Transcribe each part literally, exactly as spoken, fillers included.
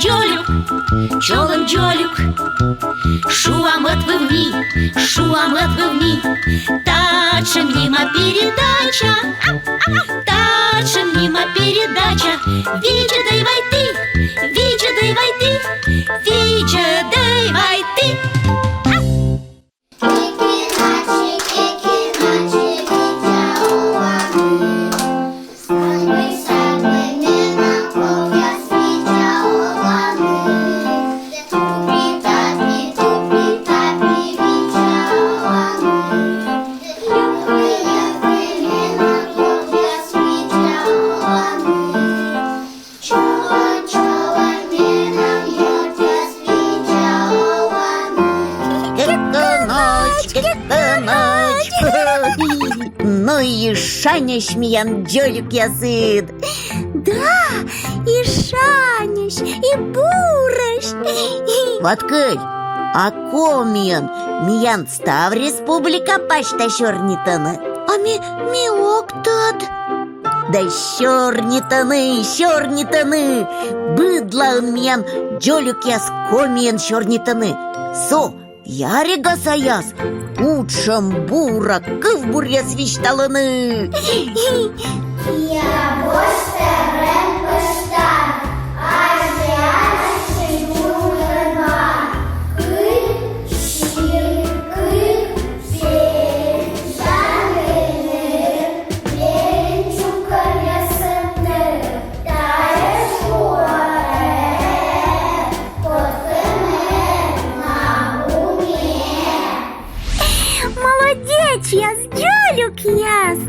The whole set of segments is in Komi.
Дзолюк, чолӧм дзолюк, шуам ӧтвывны, шуам ӧтвывны. Татшӧм нима передача, татшӧм нима передача. Видзӧдӧй вай ті, видзӧдӧй вай ті, видзӧдӧй вай ті. Кеккӧ нӧдз, кеккӧ нӧдз. Но и шаньӧсь миян дзолюкъясыд. Да, и шаньӧсь, и бурӧсь. Ваткыль, а Комиын миян став республика пасьта сёрнитӧны? А ме, ме ог тӧд. Да сёрнитӧны, сёрнитӧны. Быдлаын миян дзолюкъяс Комиӧн сёрнитӧны. Со, яригасаяс кутшӧм бура кывбуръяс висьталӧны. Киа босьтӧ рӧмпӧштан, азьланьӧсь чужӧмӧн. Кык син, кык пель, шаньӧны пель чукӧръясӧн. Тайӧ шуӧ, кодкӧ на уме. Молодечьяс, дзолюкъяс!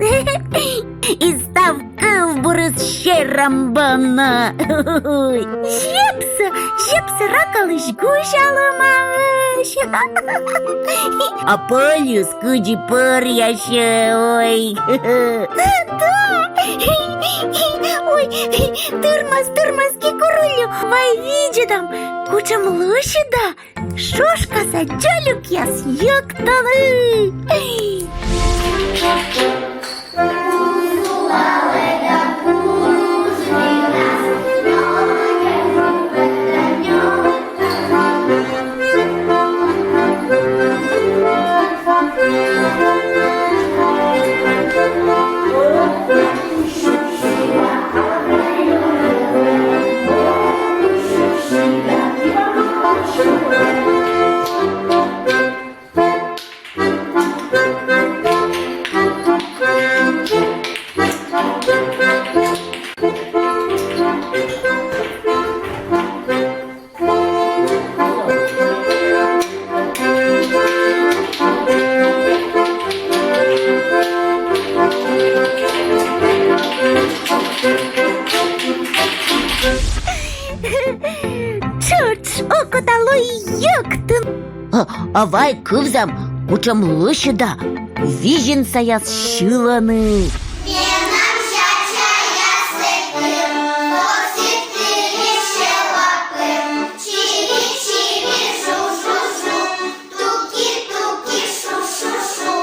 И став кывбурыс серамбана. Зепсӧ, зепсӧ ракалысь гусялӧмаӧсь. А пӧльыс кыдзи пӧръясьӧ, ой. Да. Ой, тырмас, тырмас, кикуруллю, вай видзӧдам, кутшӧм лӧсьыда шошкаса дзолюкъяс йӧктӧны. Тшӧтш окота лои йӧктыны. А, а вай кывзам, кутшӧм лӧсьыда Визинсаяс сьылӧны. Менам чачаяс лэптім, кокситі весел лапті, чиви-чиви, жу-жу-жу, туки-туки, шу-шу-шу,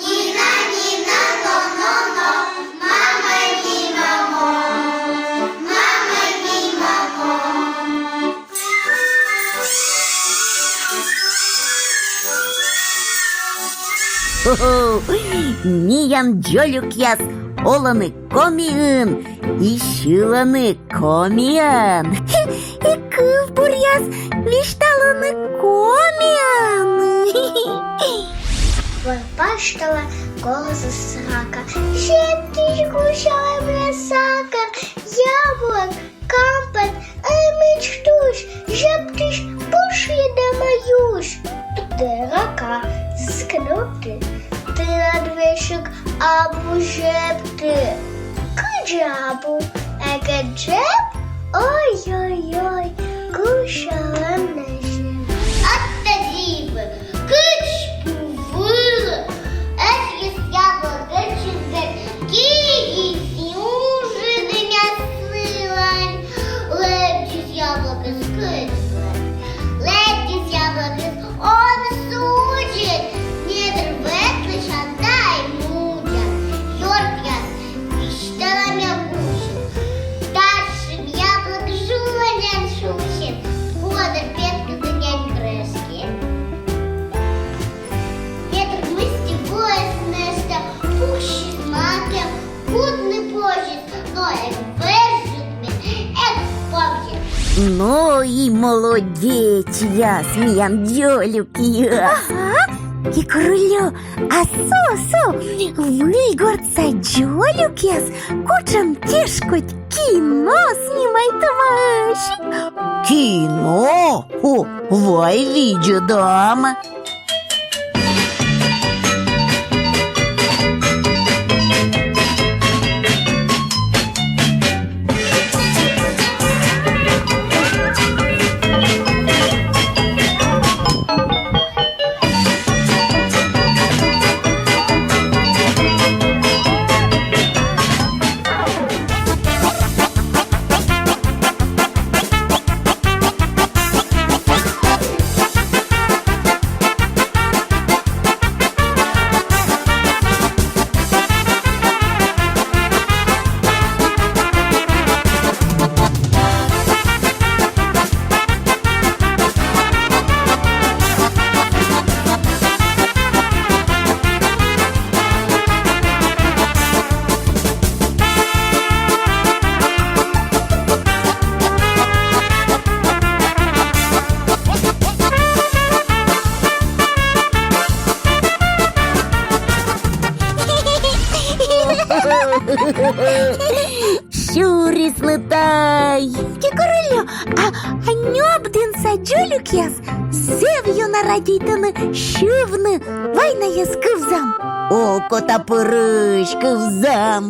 нина-нина, но-но-но, мама-ми-мамо, мама-ми-мамо. Хо-хо! Миян дзолюкъяс олӧны Комиын и сьылӧны комиӧн. И кывбуръяс висьталӧны комиӧн. Вӧр пасьтала гозысь рака, зептысь гусялӧмлы сакӧр, яблок, кампет, ӧмидз тусь, зептысь пышйӧдӧма юсь. Тэ, рака, зэв кӧ нӧвті, тэнад весиг абу зепты. Кыдзи абу, эг зеп? Ой-ой-ой, гусялӧм нӧшта. Аттӧ дивӧ, кыдз пу вылӧ, эсійӧс яблок эштіс гӧть, киис нюжӧдӧмъяс сылань. Лэбзис яблокыс кӧдзыдлань, лэбзис яблокыс, он судзӧд, недыр ветлысян тай мудзан. Ёртъяс, висьтала ме кусьӧ, татшӧм яблок жуӧдан шусьӧ. Ну и молодечьяс, миян дзолюкъяс. Ага, Кикуруллю, а со, со, выльгортса дзолюкъяс кутшӧм тешкодь кино снимайтӧмаӧсь. Кино? О, вай видзӧдам. Сюрисны тай. Кикуруллю, а, а Нёбдінса дзолюкъяс зэв ёна радейтӧны сьывны. Вай найӧс кывзам. Окота пырысь кывзам.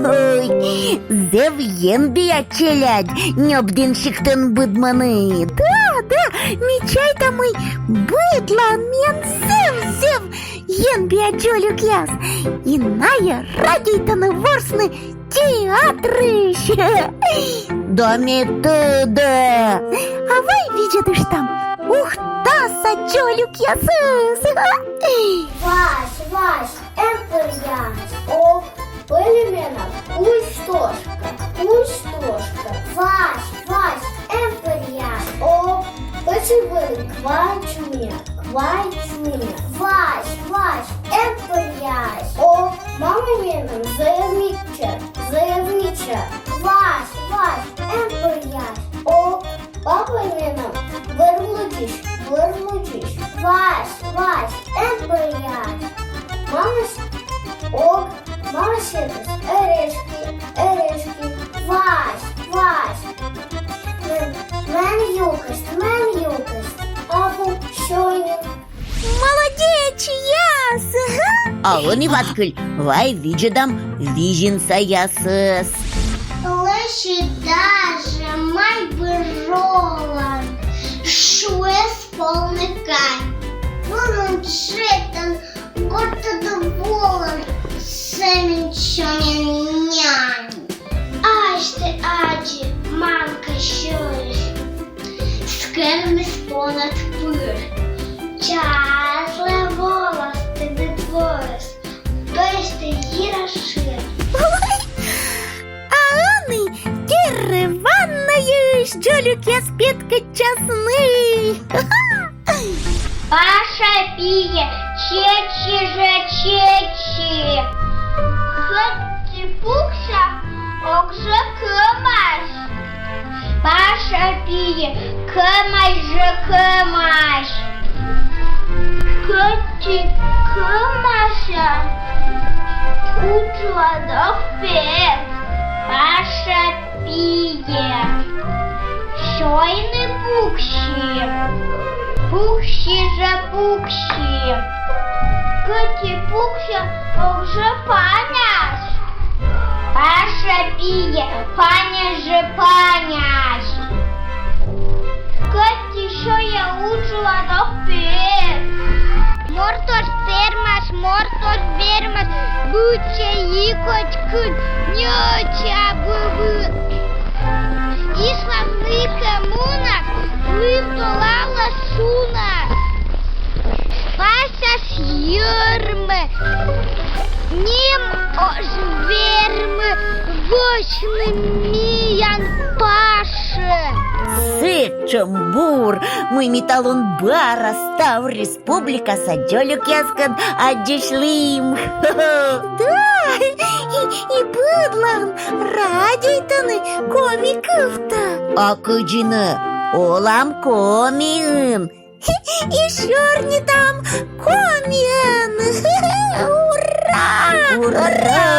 Ой, зэв енбиа челядь Нёбдін сиктын быдмӧны. Да, да, ме чайта, мый быдлаын миян зэв, зэв енбиа дзолюкъяс. И найӧ радейтӧны ворсны театрысь. Да ме тӧда. А вай видзӧдыштам Ухтаса дзолюкъясӧс. Вась, Вась, эм пӧръяс. Ок, вӧлі менам кузь тошка, кузь тошка. Вась, Вась, эм пӧръяс. Ок, вӧчӧй вӧлі квайт чуня, квайт чуня. Вась, Вась, эм пӧръяс. Ок, мамӧй менам зэв мича, зэв мича. Вась, Вась, эм пӧръяс. Ок, папӧй менам вӧр лыддьысь, вӧр лыддьысь. Вась, Вась, эм пӧръяс. Мамӧй, ок, мамӧй сетіс орешки, орешки. Вась, Вась, мен, мен юкӧст, мен юкӧст. Абу сёйны. Молодечьяс! А ӧні, Ваткыль, вай видзӧдам Визинсаясӧс. Лӧсьыда жӧ майбыр олан, шуис полнӧй кань. Вылын чайтан, гортад волан, сӧмын чуньӧн нянь. Асьтӧ, аддзи, мамка сюрис, скӧрмис понад пыр. Часлы волас тыдыд ворас, пӧсьтӧ йирас шыр. А ӧні Деревяннӧйысь дзолюкъяс петкӧдчасны. Паша пиӧ, чеччы жӧ, чеччы. Кӧть пукся, ог жӧ кӧмась. Паша пиӧ, кӧмась жӧ, кӧмась. Кӧть и кӧмась, Сиже пукси. Кыти пукси, ог жӧ панясь. Паша пиӧ, панясь жӧ панясь. Кыти сёйӧ, уджалӧ, ог пет. Морт оз тэрмас, морт оз вермас, быттьӧ и котькыд ньӧти абу вын. Ислам ныкӧ мунас, лым толалӧ сунас. Пасяс йӧрмӧ, ним оз вермы вӧчны миян Пашӧ. Сэтшӧм бур, мый ми талун бара став республикаса дзолюкъяскӧд аддзысьлім. Да, и, и быдлаын радейтӧны коми кывтӧ. А кыдзи нӧ, олам Комиын. И сёрнитам комиӧн. Ура! Ура!